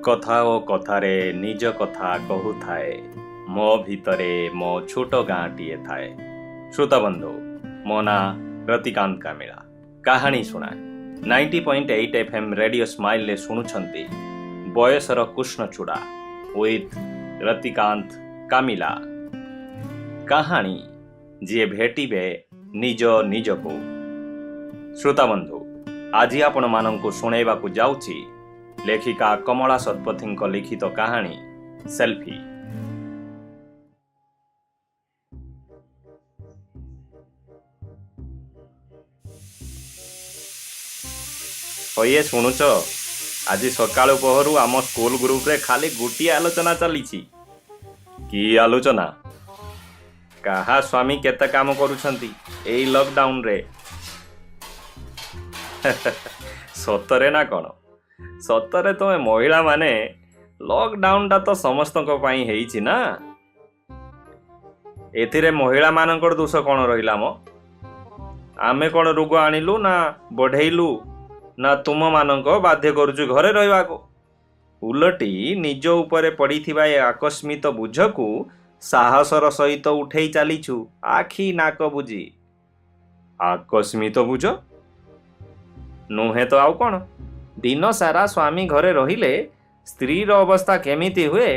କଥା ଓ କଥାରେ ନିଜ କଥା କହୁଥାଏ, ମୋ ଭିତରେ ମୋ ଛୋଟ ଗାଁଟିଏ ଥାଏ। ଶ୍ରୋତାବନ୍ଧୁ, ମୋ ନାଁ ରତିକାନ୍ତ କାମିଳା। କାହାଣୀ ଶୁଣାଏ 90.8 FM radio ସ୍ମାଇଲରେ ଶୁଣୁଛନ୍ତି ବୟସର କୃଷ୍ଣଚୂଡ଼ା ୱିଥ୍ ରତିକାନ୍ତ କାମିଲା। କାହାଣୀ ଯିଏ ଭେଟିବେ ନିଜ ନିଜକୁ। ଶ୍ରୋତାବନ୍ଧୁ, ଆଜି ଆପଣମାନଙ୍କୁ ଶୁଣାଇବାକୁ ଯାଉଛି ଲେଖିକା କମଳା ଶତପଥୀଙ୍କ ଲିଖିତ କାହାଣୀ ସେଲ୍ଫି। ହଇଏ ଶୁଣୁଛ, ଆଜି ସକାଳୁ ପହରୁ ଆମ ସ୍କୁଲ ଗ୍ରୁପରେ ଖାଲି ଗୋଟିଏ ଆଲୋଚନା ଚାଲିଛି। କି ଆଲୋଚନା? କାହା ସ୍ୱାମୀ କେତେ କାମ କରୁଛନ୍ତି ଏଇ ଲକଡାଉନରେ। ସତରେ ନା କ'ଣ? ସତରେ ତମେ ମହିଳାମାନେ, ଲକଡାଉନଟା ତ ସମସ୍ତଙ୍କ ପାଇଁ ହେଇଛି ନା, ଏଥିରେ ମହିଳାମାନଙ୍କର ଦୋଷ କ'ଣ ରହିଲା ମ? ଆମେ କ'ଣ ରୋଗ ଆଣିଲୁ ନା ବଢ଼େଇଲୁ ନା ତୁମମାନଙ୍କ ବାଧ୍ୟ କରୁଛୁ ଘରେ ରହିବାକୁ? ଉଲଟି ନିଜ ଉପରେ ପଡ଼ିଥିବା ଏ ଆକସ୍ମିକ ବୋଝକୁ ସାହସର ସହିତ ଉଠେଇ ଚାଲିଛୁ ଆଖି ନାକ ବୁଜି। ଆକସ୍ମିକ ବୋଝ ନୁହେଁ ତ ଆଉ କ'ଣ? ଦିନ ସାରା ସ୍ୱାମୀ ଘରେ ରହିଲେ ସ୍ତ୍ରୀର ଅବସ୍ଥା କେମିତି ହୁଏ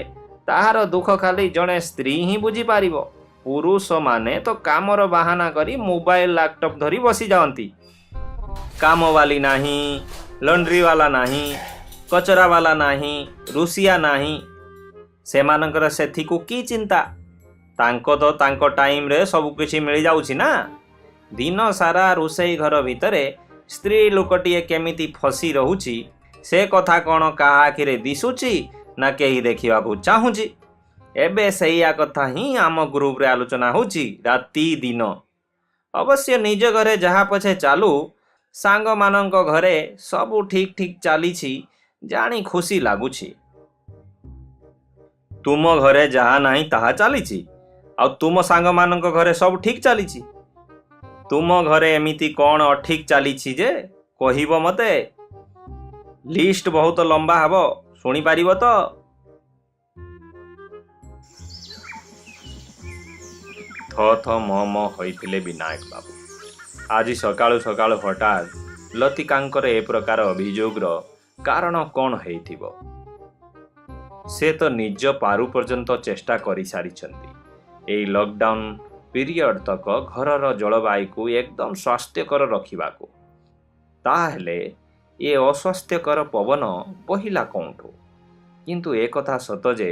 ତାହାର ଦୁଃଖ ଖାଲି ଜଣେ ସ୍ତ୍ରୀ ହିଁ ବୁଝିପାରିବ। ପୁରୁଷମାନେ ତ କାମର ବାହାନା କରି ମୋବାଇଲ ଲାପଟପ୍ ଧରି ବସିଯାଆନ୍ତି। କାମବାଲି ନାହିଁ, ଲଣ୍ଡ୍ରିବାଲା ନାହିଁ, କଚରାବାଲା ନାହିଁ, ରୁଷିଆ ନାହିଁ, ସେମାନଙ୍କର ସେଥିକୁ କି ଚିନ୍ତା? ତାଙ୍କ ତ ତାଙ୍କ ଟାଇମରେ ସବୁକିଛି ମିଳିଯାଉଛି ନା। ଦିନ ସାରା ରୋଷେଇ ଘର ଭିତରେ ସ୍ତ୍ରୀ ଲୋକଟିଏ କେମିତି ଫସି ରହୁଛି ସେ କଥା କ'ଣ କାହା ଆଖିରେ ଦିଶୁଛି ନା କେହି ଦେଖିବାକୁ ଚାହୁଁଛି? ଏବେ ସେଇଆ କଥା ହିଁ ଆମ ଗ୍ରୁପରେ ଆଲୋଚନା ହେଉଛି ରାତି ଦିନ। ଅବଶ୍ୟ ନିଜ ଘରେ ଯାହା ପଛେ ଚାଲୁ, ସାଙ୍ଗମାନଙ୍କ ଘରେ ସବୁ ଠିକ୍ ଠିକ୍ ଚାଲିଛି ଜାଣି ଖୁସି ଲାଗୁଛି। ତୁମ ଘରେ ଯାହା ନାହିଁ ତାହା ଚାଲିଛି, ଆଉ ତୁମ ସାଙ୍ଗମାନଙ୍କ ଘରେ ସବୁ ଠିକ୍ ଚାଲିଛି। ତୁମ ଘରେ ଏମିତି କ'ଣ ଅଠିକ୍ ଚାଲିଛି ଯେ କହିବ ମତେ? ଲିଷ୍ଟ ବହୁତ ଲମ୍ବା ହବ, ଶୁଣିପାରିବ ତ? ଥ ଥ ମ ମ ହୋଇଥିଲେ ବିନାୟକ ବାବୁ। ଆଜି ସକାଳୁ ସକାଳୁ ହଠାତ୍ ଲତିକାଙ୍କର ଏ ପ୍ରକାର ଅଭିଯୋଗର କାରଣ କ'ଣ ହେଇଥିବ? ସେ ତ ନିଜ ପାରୁ ପର୍ଯ୍ୟନ୍ତ ଚେଷ୍ଟା କରିସାରିଛନ୍ତି ଏଇ ଲକଡାଉନ ପିରିୟଡ଼ ତକ ଘରର ଜଳବାୟୁକୁ ଏକଦମ ସ୍ୱାସ୍ଥ୍ୟକର ରଖିବାକୁ। ତାହେଲେ ଏ ଅସ୍ୱାସ୍ଥ୍ୟକର ପବନ ବହିଲା କେଉଁଠୁ? କିନ୍ତୁ ଏକଥା ସତ ଯେ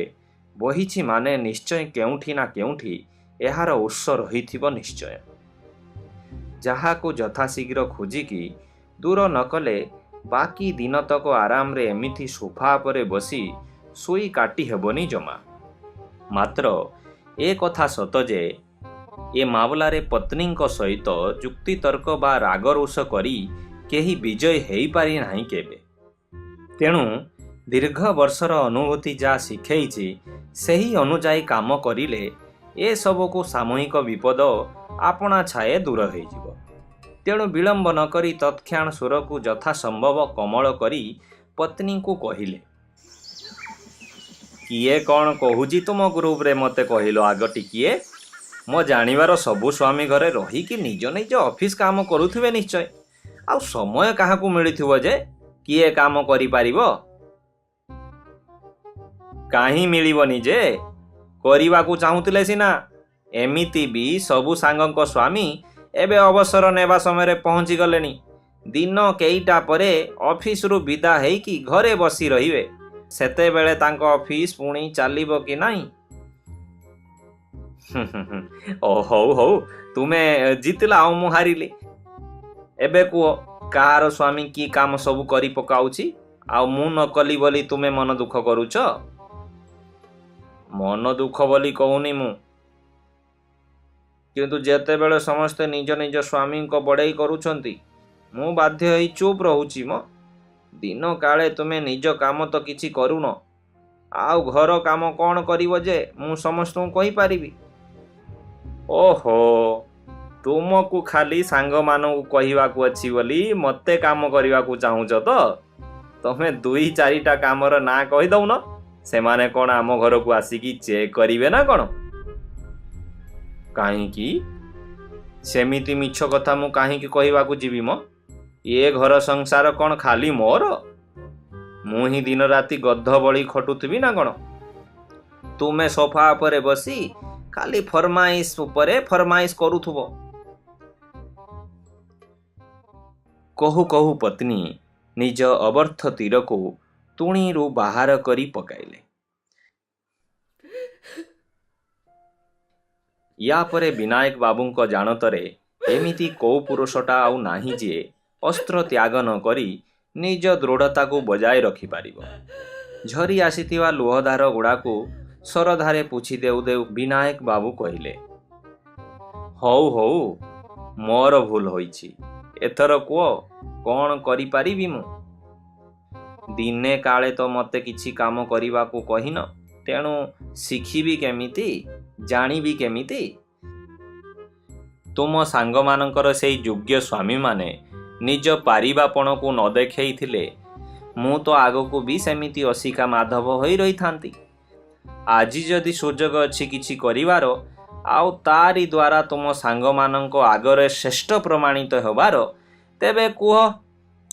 ବହିଛି ମାନେ ନିଶ୍ଚୟ କେଉଁଠି ନା କେଉଁଠି ଏହାର ଉତ୍ସ ରହିଥିବ ନିଶ୍ଚୟ, ଯାହାକୁ ଯଥାଶୀଘ୍ର ଖୋଜିକି ଦୂର ନ କଲେ ବାକି ଦିନତକ ଆରାମରେ ଏମିତି ସୋଫା ଉପରେ ବସି ଶୋଇ କାଟି ହେବନି ଜମା। ମାତ୍ର ଏ କଥା ସତ ଯେ ଏ ମାମଲାରେ ପତ୍ନୀଙ୍କ ସହିତ ଯୁକ୍ତିତର୍କ ବା ରାଗରୋଷ କରି କେହି ବିଜୟ ହେଇପାରି ନାହିଁ କେବେ। ତେଣୁ ଦୀର୍ଘ ବର୍ଷର ଅନୁଭୂତି ଯାହା ଶିଖେଇଛି ସେହି ଅନୁଯାୟୀ କାମ କରିଲେ ଏସବୁକୁ ସାମୂହିକ ବିପଦ ଆପଣା ଛାଏ ଦୂର ହେଇଯିବ। ତେଣୁ ବିଳମ୍ବ ନ କରି ତତ୍କ୍ଷଣ ସୁରକୁ ଯଥାସମ୍ଭବ କୋମଳ କରି ପତ୍ନୀଙ୍କୁ କହିଲେ, କିଏ କ'ଣ କହୁଛି ତୁମ ଗ୍ରୁପରେ ମୋତେ କହିଲ ଆଗ ଟିକିଏ। ମୋ ଜାଣିବାର ସବୁ ସ୍ୱାମୀ ଘରେ ରହିକି ନିଜ ନିଜ ଅଫିସ କାମ କରୁଥିବେ ନିଶ୍ଚୟ, ଆଉ ସମୟ କାହାକୁ ମିଳିଥିବ ଯେ କିଏ କାମ କରିପାରିବ? କାହିଁ ମିଳିବନି ଯେ, କରିବାକୁ ଚାହୁଁଥିଲେ ସିନା। ଏମିତି ବି ସବୁ ସାଙ୍ଗଙ୍କ ସ୍ୱାମୀ ଏବେ ଅବସର ନେବା ସମୟରେ ପହଞ୍ଚି ଗଲେଣି। ଦିନ କେଇଟା ପରେ ଅଫିସରୁ ବିଦା ହେଇକି ଘରେ ବସି ରହିବେ, ସେତେବେଳେ ତାଙ୍କ ଅଫିସ ପୁଣି ଚାଲିବ କି ନାହିଁ? ଓ ହଉ ହଉ, ତୁମେ ଜିତିଲ ଆଉ ମୁଁ ହାରିଲି। ଏବେ କୁହ କାହାର ସ୍ୱାମୀ କି କାମ ସବୁ କରି ପକାଉଛି, ଆଉ ମୁଁ ନ କଲି ବୋଲି ତୁମେ ମନ ଦୁଃଖ କରୁଛ? ମନ ଦୁଃଖ ବୋଲି କହୁନି ମୁଁ, କିନ୍ତୁ ଯେତେବେଳେ ସମସ୍ତେ ନିଜ ନିଜ ସ୍ୱାମୀଙ୍କ ବଡ଼େଇ କରୁଛନ୍ତି ମୁଁ ବାଧ୍ୟ ହେଇ ଚୁପ୍ ରହୁଛି ମ। ଦିନ କାଳେ ତୁମେ ନିଜ କାମ ତ କିଛି କରୁନ, ଆଉ ଘର କାମ କ'ଣ କରିବ ଯେ ମୁଁ ସମସ୍ତଙ୍କୁ କହିପାରିବି? ଓହୋ, ତୁମକୁ ଖାଲି ସାଙ୍ଗମାନଙ୍କୁ କହିବାକୁ ଅଛି ବୋଲି ମୋତେ କାମ କରିବାକୁ ଚାହୁଁଛ ତ? ତମେ ଦୁଇ ଚାରିଟା କାମର ନାଁ କହିଦଉନ, ସେମାନେ କ'ଣ ଆମ ଘରକୁ ଆସିକି ଚେକ୍ କରିବେ ନା କ'ଣ? କାହିଁକି ସେମିତି ମିଛ କଥା ମୁଁ କାହିଁକି କହିବାକୁ ଯିବି ମ? ଏ ଘର ସଂସାର କ'ଣ ଖାଲି ମୋର? ମୁଁ ହିଁ ଦିନ ରାତି ଗଧ ବଳି ଖଟୁଥିବି ନା କ'ଣ? ତୁମେ ସୋଫା ଉପରେ ବସି ଖାଲି ଫରମାଇଶ ଉପରେ ଫରମାଇଶ କରୁଥିବ। କହୁ କହୁ ପତ୍ନୀ ନିଜ ଅବର୍ଥ ତୀରକୁ ତୁଣିରୁ ବାହାର କରି ପକାଇଲେ। ୟା ପରେ ବିନାୟକ ବାବୁଙ୍କ ଜାଣତରେ ଏମିତି କୋଉ ପୁରୁଷଟା ଆଉ ନାହିଁ ଯିଏ ଅସ୍ତ୍ର ତ୍ୟାଗ ନ କରି ନିଜ ଦୃଢ଼ତାକୁ ବଜାୟ ରଖିପାରିବ। ଝରି ଆସିଥିବା ଲୁହଧାର ଗୁଡ଼ାକୁ ସରଧାରେ ପୋଛି ଦେଉ ଦେଉ ବିନାୟକ ବାବୁ କହିଲେ, ହଉ ହଉ, ମୋର ଭୁଲ ହୋଇଛି। ଏଥର କୁହ କ'ଣ କରିପାରିବି ମୁଁ? ଦିନେ କାଳେ ତ ମୋତେ କିଛି କାମ କରିବାକୁ କହିନ, ତେଣୁ ଶିଖିବି କେମିତି, ଜାଣିବି କେମିତି? ତୁମ ସାଙ୍ଗମାନଙ୍କର ସେଇ ଯୋଗ୍ୟ ସ୍ୱାମୀମାନେ ନିଜ ପାରିବାପଣକୁ ନ ଦେଖେଇଥିଲେ ମୁଁ ତ ଆଗକୁ ବି ସେମିତି ଅଶିଖା ମାଧବ ହୋଇ ରହିଥାନ୍ତି। ଆଜି ଯଦି ସୁଯୋଗ ଅଛି କିଛି କରିବାର, ଆଉ ତାରି ଦ୍ୱାରା ତୁମ ସାଙ୍ଗମାନଙ୍କ ଆଗରେ ଶ୍ରେଷ୍ଠ ପ୍ରମାଣିତ ହେବାର, ତେବେ କୁହ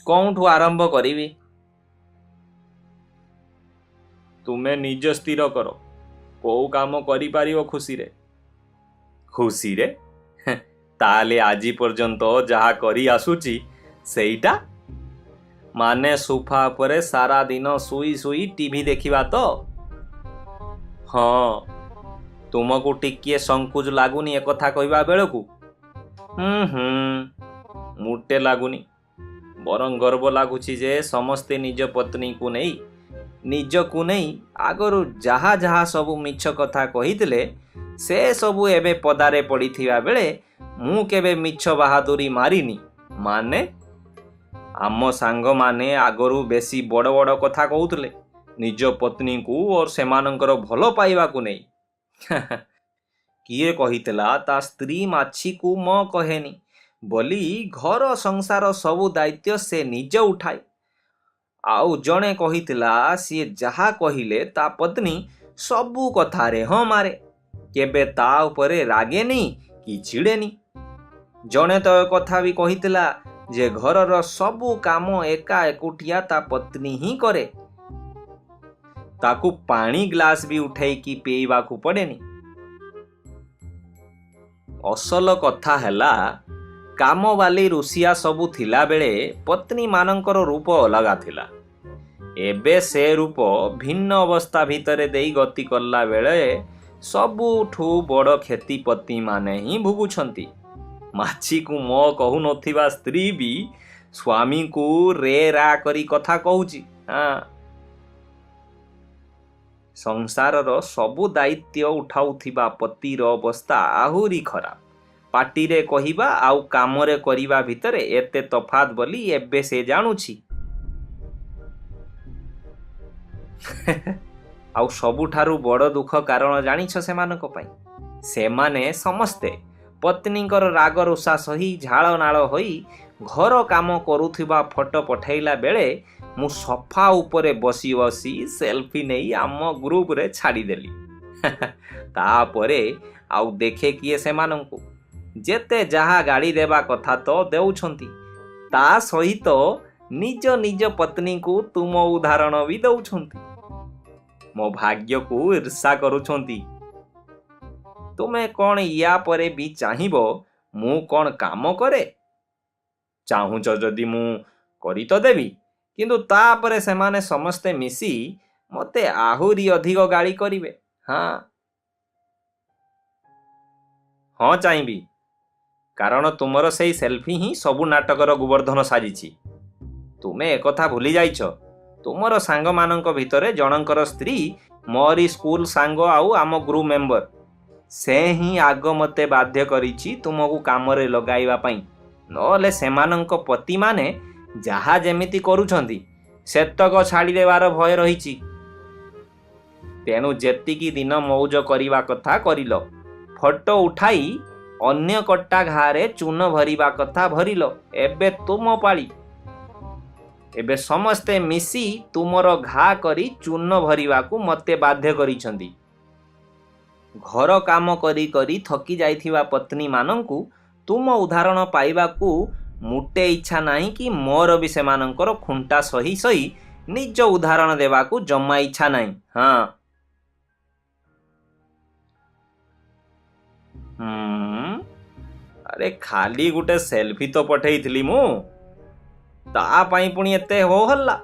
କୋଉଠୁ ଆରମ୍ଭ କରିବି? ତୁମେ ନିଜ ସ୍ଥିର କର କୋଉ କାମ କରିପାରିବ ଖୁସିରେ। ଖୁସିରେ? ତାହେଲେ ଆଜି ପର୍ଯ୍ୟନ୍ତ ଯାହା କରି ଆସୁଛି ସେଇଟା, ମାନେ ସୋଫା ଉପରେ ସାରା ଦିନ ଶୋଇ ଶୋଇ ଟିଭି ଦେଖିବା ତ? ହଁ, ତୁମକୁ ଟିକିଏ ସଂକୋଚ ଲାଗୁନି ଏକଥା କହିବା ବେଳକୁ? ହୁଁ ହୁଁ, ମୋଟେ ଲାଗୁନି। ବରଂ ଗର୍ବ ଲାଗୁଛି ଯେ ସମସ୍ତେ ନିଜ ପତ୍ନୀକୁ ନେଇ, ନିଜକୁ ନେଇ ଆଗରୁ ଯାହା ଯାହା ସବୁ ମିଛ କଥା କହିଥିଲେ ସେ ସବୁ ଏବେ ପଦାରେ ପଡ଼ିଥିବା ବେଳେ ମୁଁ କେବେ ମିଛ ବାହାଦୁରୀ ମାରିନି। ମାନେ ଆମ ସାଙ୍ଗମାନେ ଆଗରୁ ବେଶୀ ବଡ଼ ବଡ଼ କଥା କହୁଥିଲେ ନିଜ ପତ୍ନୀଙ୍କୁ ଓ ସେମାନଙ୍କର ଭଲ ପାଇବାକୁ ନେଇ। କିଏ କହିଥିଲା ତା ସ୍ତ୍ରୀ ମାଛିକୁ ମ କହେନି ବୋଲି ଘର ସଂସାର ସବୁ ଦାୟିତ୍ୱ ସେ ନିଜେ ଉଠାଏ। ଆଉ ଜଣେ କହିଥିଲା ସିଏ ଯାହା କହିଲେ ତା ପତ୍ନୀ ସବୁ କଥାରେ ହଁ ମାରେ, କେବେ ତା ଉପରେ ରାଗେନି କି ଚିଡ଼େନି। ଜଣେ ତ କଥା ବି କହିଥିଲା ଯେ ଘରର ସବୁ କାମ ଏକା ଏକୁଟିଆ ତା ପତ୍ନୀ ହିଁ କରେ, ତାକୁ ପାଣି ଗ୍ଲାସ ବି ଉଠେଇକି ପିଇବାକୁ ପଡ଼େନି। ଅସଲ କଥା ହେଲା କାମବାଲି ରୁଷିଆ ସବୁ ଥିଲାବେଳେ ପତ୍ନୀମାନଙ୍କର ରୂପ ଅଲଗା ଥିଲା। ଏବେ ସେ ରୂପ ଭିନ୍ନ ଅବସ୍ଥା ଭିତରେ ଦେଇ ଗତି କଲା ବେଳେ ସବୁଠୁ ବଡ଼ କ୍ଷତି ପତ୍ନୀମାନେ ହିଁ ଭୋଗୁଛନ୍ତି। ମାଛିକୁ ମୋ କହୁନଥିବା ସ୍ତ୍ରୀ ବି ସ୍ୱାମୀକୁ ରେ ରା କରି କଥା କହୁଛି। ହଁ, ସଂସାରର ସବୁ ଦାୟିତ୍ୱ ଉଠାଉଥିବା ପତିର ଅବସ୍ଥା ଆହୁରି ଖରାପ। ପାଟିରେ କହିବା ଆଉ କାମରେ କରିବା ଭିତରେ ଏତେ ତଫାତ୍ ବୋଲି ଏବେ ସେ ଜାଣୁଛି। ଆଉ ସବୁଠାରୁ ବଡ଼ ଦୁଃଖ କାରଣ ଜାଣିଛ ସେମାନଙ୍କ ପାଇଁ? ସେମାନେ ସମସ୍ତେ ପତ୍ନୀଙ୍କର ରାଗ ରୁଷା ସହି ଝାଳ ନାଳ ହୋଇ ଘର କାମ କରୁଥିବା ଫଟୋ ପଠାଇଲା ବେଳେ ମୁଁ ସଫା ଉପରେ ବସି ବସି ସେଲଫି ନେଇ ଆମ ଗ୍ରୁପରେ ଛାଡ଼ିଦେଲି। ତାପରେ ଆଉ ଦେଖେ କିଏ ସେମାନଙ୍କୁ? ଯେତେ ଯାହା ଗାଳି ଦେବା କଥା ତ ଦେଉଛନ୍ତି, ତା ସହିତ ନିଜ ନିଜ ପତ୍ନୀଙ୍କୁ ତୁମ ଉଦାହରଣ ବି ଦେଉଛନ୍ତି। ମୋ ଭାଗ୍ୟକୁ ଈର୍ଷା କରୁଛନ୍ତି। ତୁମେ କ'ଣ ୟା ପରେ ବି ଚାହିଁବ ମୁଁ କ'ଣ କାମ କରେ? ଚାହୁଁଛ ଯଦି ମୁଁ କରି ତ ଦେବି, କିନ୍ତୁ ତାପରେ ସେମାନେ ସମସ୍ତେ ମିଶି ମୋତେ ଆହୁରି ଅଧିକ ଗାଳି କରିବେ। ହଁ ହଁ, ଚାହିଁବି, କାରଣ ତୁମର ସେଇ ସେଲଫି ହିଁ ସବୁ ନାଟକର ଗୋବର୍ଦ୍ଧନ ସାଜିଛି। ତୁମେ ଏକଥା ଭୁଲି ଯାଇଛ। ତୁମର ସାଙ୍ଗମାନଙ୍କ ଭିତରେ ଜଣଙ୍କର ସ୍ତ୍ରୀ ମୋରି ସ୍କୁଲ ସାଙ୍ଗ ଆଉ ଆମ ଗ୍ରୁପ ମେମ୍ବର। ସେ ହିଁ ଆଗ ମୋତେ ବାଧ୍ୟ କରିଛି ତୁମକୁ କାମରେ ଲଗାଇବା ପାଇଁ। ନହେଲେ ସେମାନଙ୍କ ପତିମାନେ ଯାହା ଯେମିତି କରୁଛନ୍ତି ସେତକ ଛାଡ଼ିଦେବାର ଭୟ ରହିଛି। ତେଣୁ ଯେତିକି ଦିନ ମଉଜ କରିବା କଥା କରିଲ, ଫଟୋ ଉଠାଇ ଅନ୍ୟ କଟା ଘାରେ ଚୂନ ଭରିବା କଥା ଭରିଲ, ଏବେ ତୁମ ପାଳି। ଏବେ ସମସ୍ତେ ମିଶି ତୁମର ଘା କରି ଚୂନ ଭରିବାକୁ ମୋତେ ବାଧ୍ୟ କରିଛନ୍ତି। ଘର କାମ କରି କରି ଥକି ଯାଇଥିବା ପତ୍ନୀମାନଙ୍କୁ ତୁମ ଉଦାହରଣ ପାଇବାକୁ ମୋଟେ ଇଚ୍ଛା ନାହିଁ କି ମୋର ବି ସେମାନଙ୍କର ଖୁଣ୍ଟା ସହି ସହି ନିଜ ଉଦାହରଣ ଦେବାକୁ ଜମା ଇଚ୍ଛା ନାହିଁ। ହଁ, ଆରେ ଖାଲି ଗୋଟେ ସେଲଫି ତ ପଠେଇଥିଲି ମୁଁ, ତା ପାଇଁ ପୁଣି ଏତେ ହୋ ହଲ୍ଲା।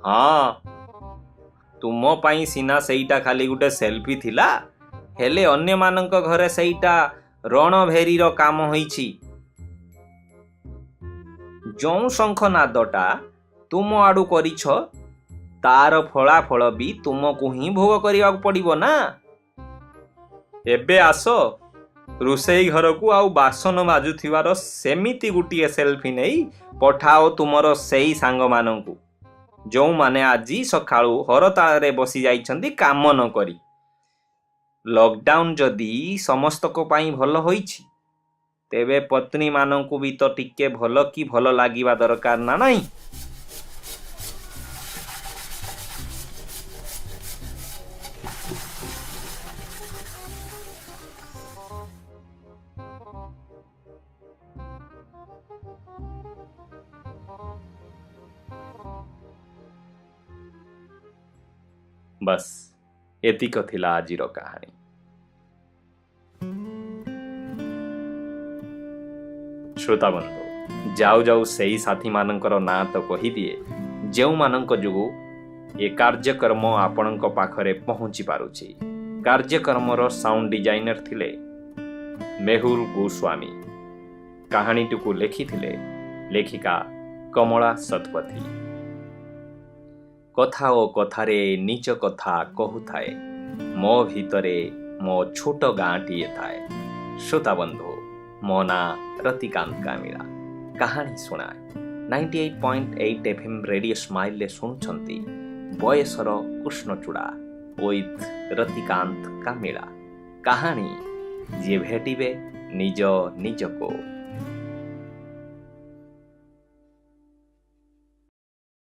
ହଁ, ତୁମ ପାଇଁ ସିନା ସେଇଟା ଖାଲି ଗୋଟେ ସେଲଫି ଥିଲା, ହେଲେ ଅନ୍ୟମାନଙ୍କ ଘରେ ସେଇଟା ରଣଭେରୀର କାମ ହୋଇଛି। ଯେଉଁ ଶଙ୍ଖନାଦଟା ତୁମ ଆଡ଼ୁ କରିଛ ତାର ଫଳାଫଳ ବି ତୁମକୁ ହିଁ ଭୋଗ କରିବାକୁ ପଡ଼ିବ ନା। ଏବେ ଆସ ରୋଷେଇ ଘରକୁ ଆଉ ବାସନ ମାଜୁଥିବାର ସେମିତି ଗୋଟିଏ ସେଲଫି ନେଇ ପଠାଅ ତୁମର ସେଇ ସାଙ୍ଗମାନଙ୍କୁ, ଯେଉଁମାନେ ଆଜି ସକାଳୁ ହରତାଳରେ ବସି ଯାଇଛନ୍ତି କାମ ନ କରି। ଲକଡାଉନ ଯଦି ସମସ୍ତଙ୍କ ପାଇଁ ଭଲ ହୋଇଛି, ତେବେ ପତ୍ନୀମାନଙ୍କୁ ବି ତ ଟିକେ ଭଲ କି ଭଲ ଲାଗିବା ଦରକାର ନା ନାହିଁ? ବାସ୍, ଏତିକ ଥିଲା ଆଜିର କାହାଣୀ। ଶ୍ରୋତାବନ୍ଧୁ, ଯାଉ ଯାଉ ସେଇ ସାଥୀମାନଙ୍କର ନାଁ ତ କହିଦିଏ ଯେଉଁମାନଙ୍କ ଯୋଗୁଁ ଏ କାର୍ଯ୍ୟକ୍ରମ ଆପଣଙ୍କ ପାଖରେ ପହଞ୍ଚି ପାରୁଛି। କାର୍ଯ୍ୟକ୍ରମର ସାଉଣ୍ଡ ଡିଜାଇନର ଥିଲେ ମେହୁଲ ଗୋସ୍ୱାମୀ। କାହାଣୀଟିକୁ ଲେଖିଥିଲେ ଲେଖିକା କମଳା ଶତପଥୀ। କଥା ଓ କଥାରେ ନିଜ କଥା କହୁଥାଏ, ମୋ ଭିତରେ ମୋ ଛୋଟ ଗାଁଟିଏ ଥାଏ। ଶ୍ରୋତାବନ୍ଧୁ, ମୋ ନାଁ ରତିକାନ୍ତ କାମିଳା। କାହାଣୀ ଶୁଣାଏ 98.8 FM radio ସ୍ମାଇଲରେ ଶୁଣୁଛନ୍ତି ବୟସର କୃଷ୍ଣଚୂଡ଼ା ୱିଥ୍ ରତିକାନ୍ତ କାମିଳା। କାହାଣୀ ଯିଏ ଭେଟିବେ ନିଜ ନିଜକୁ।